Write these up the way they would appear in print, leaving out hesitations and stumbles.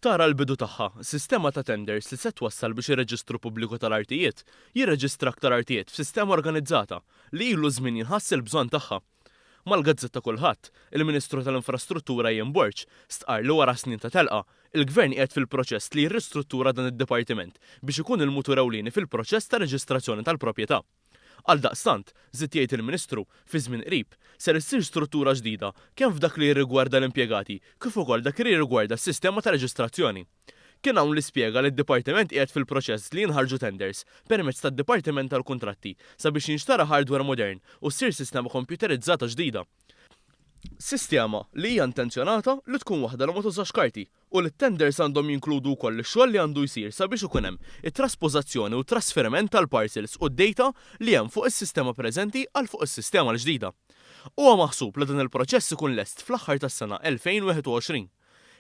Tara l-bidu tagħha sistema ta' tenders li se twassal biex ir-Reġistru Pubbliku tal-Artijiet jirreġistra aktar artijiet f'sistema organizzata li ilu żmien jinħass il-bżonn tagħha. Mal-gazzetta Kullħadd, il-Ministru tal-Infrastruttura Ian Borg stqarr li wara snin ta' telqa, il-Gvern qiegħed fil-proċess li jirristruttura dan id-dipartiment biex ikun il-mutur ewlieni fil-proċess ta' reġistrazzjoni tal-proprjetà. Għaldaqstant, żied jgħid il-Ministru, fi żmien qrib, ser issir struttura ġdida kemm f'dak li jirrigwarda l-impjegati kif ukoll dak li jirrigwarda s-sistema ta' reġistrazzjoni. Kien hawn li spjega li d-Dipartiment qiegħed fil-proċess li jinħarġu tenders permezz tad-Dipartiment tal-Kuntratti sabiex jinxtara hardware modern u ssir sistema kompjuterizzata ġdida. Sistema li hija intenzjonata li tkun waħda li ma tużax karti u li t-tenders għandhom jinkludu wkoll ix-xogħol li għandu jsir sabiex ikun hemm it-traspożazzjoni u t-trasferiment tal-parcels u d-data li hemm fuq is-sistema preżenti għal fuq is-sistema l-ġdida. Huwa maħsub li dan il-proċess ikun lest fl-aħħar tas-sena 2021.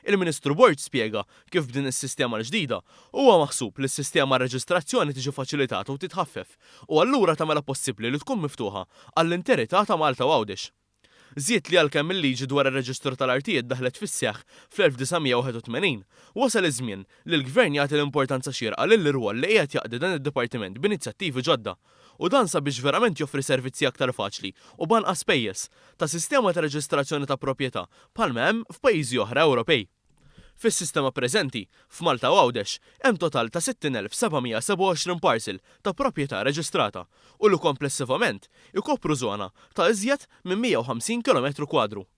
Il-Ministru Borg spjega kif b'din is-sistema l-ġdida, huwa maħsub li s-sistema għar-reġistrazzjoni tiġi faċilitata u titħaffef u allura tagħmilha possibbli li tkun miftuħa għall-interità ta' Malta u Għawdex. Żied li għalkemm il-liġi dwar ir-reġistru tal-artijiet daħlet fis-seħħ fl-1981, wasal iż-żmien li l-Gvern jagħti l-importanza xierqa lill-irwol li qiegħed jaqdi dan id-dipartiment b'inizjattivi ġodda u dan sabiex verament joffri servizzi aktar faċli u b'anqas spejjeż ta' sistema ta' reġistrazzjoni ta' proprjetà bħalma hemm f'pajjiżi oħra Ewropej. Fis-sistema preżenti, f'Malta u Għawdex, hemm total ta' 60,727 parcel ta' proprjetà reġistrata u li komplessivament ikopru żona ta' iżjed minn 150 kilometru kwadru.